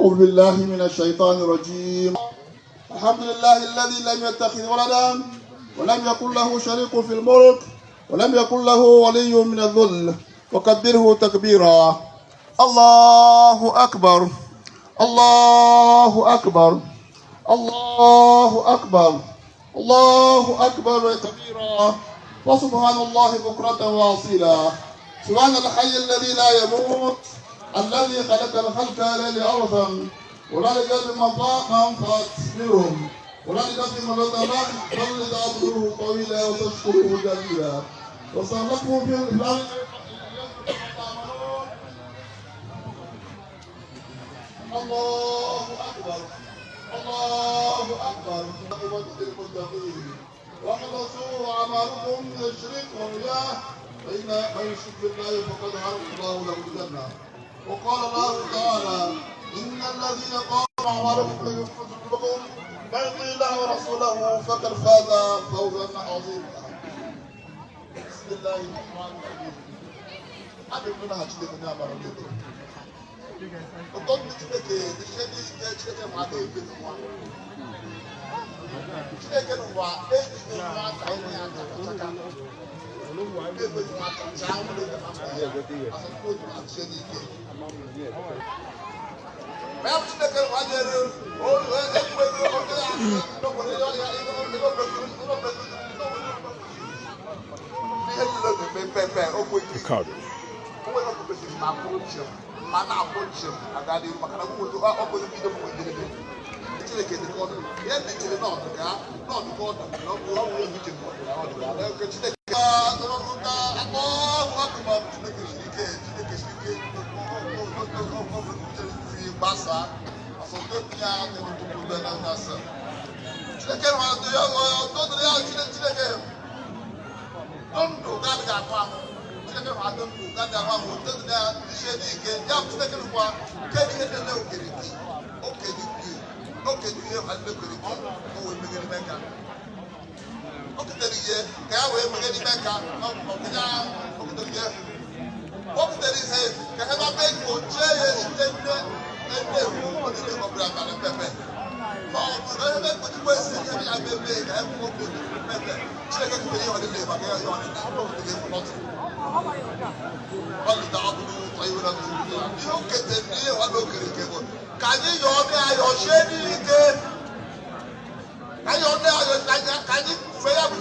أعوذ بالله من الشيطان الرجيم. الحمد لله الذي لم يتخذ ولدا ولم يكن له شريك في الملك ولم يكن له ولي من الذل وكبره تكبيرا. الله أكبر، الله أكبر، الله أكبر، الله أكبر كبيرا، وسبحان الله بكرة وأصيلا. سبحان الحي الذي لا يموت، الذي خلق الخلق لأرضا ولا لقلب من فات منهم ولا لقلب من بل تعبده طويلا وتشكره جميلا وصرفه في الأرض. الله أكبر، الله أكبر. المتقين واخلصوا أعمالكم من الشرك والرياء، فإن من يشرك بالله فقد حرم الله له الجنة. وقال الله تعالى: إن الذين قالوا أعمالكم لكم من يطع الله ورسوله فقد فاز فوزا عظيما. بسم الله الرحمن الرحيم. Abịa na Chineke onye amara n'odo. Ụtọ ndị Chineke ihe niile Chineke ma aka ebe n'ụwa. Chineke n'ụwa ejighị nwata ihe ya chaka. Ebe nwata chaa ụlọ ebe ma mma ya. Asọmpi otu na-achị n'ike. Ma ya bụ Chineke n'ụwa nyere ekweghị onye ya n'obodo ya ya ihe niile na-eme pepe okwu ike. Ricardo. Onwe ya kwesịrị ma akwụrụ njem ma na-akwụ njem aga n'ihu maka na ọ bụ bido bụ njedebe. Chineke dị ka ọdụ ihe ndị chere na ọdụ ka na ọdụ ka ọdụ na ọ bụ obi chere na ọdụ ka na oke Chineke Allahu akbar. Chineke siri ike, Chineke siri ike fi gbasa asọmpi ya dị tupu na na Chineke ma ya ọdụ ya. Chineke ndụ ga-adịghị ahụ ahụ. Chineke ma adị ndụ ga-adịghị ahụ ahụ ndụ na ihe n'ike ya bụ Chineke nụkwa nke ihe niile okere gị okenye gị okenye ihe ma ndị okere gị o wee megide ime ka o ketere ihe ka ya wee megide ime ka ọkịnya o ketere ihe o ketere ihe ka ha na-eme ka o chee ya site nne nne ewu ọ dị ọ bụla abalị mpepe ma ọ bụ na ebe mkpochikwa esi ihe ya mebe ka e kwuo okwu mpepe. Chineke ketere ihe ọdịla maka ya ihe ọdịla ọ ketere ihe nọtụ ọlụta ọbụrụ iwere ihe o ketere ihe nwanne o kere eke bụ ka anyị yọọ ndị ayọ sie n'ike, ka anyị yọọ ndị ayọ ka anyị fee ya bụ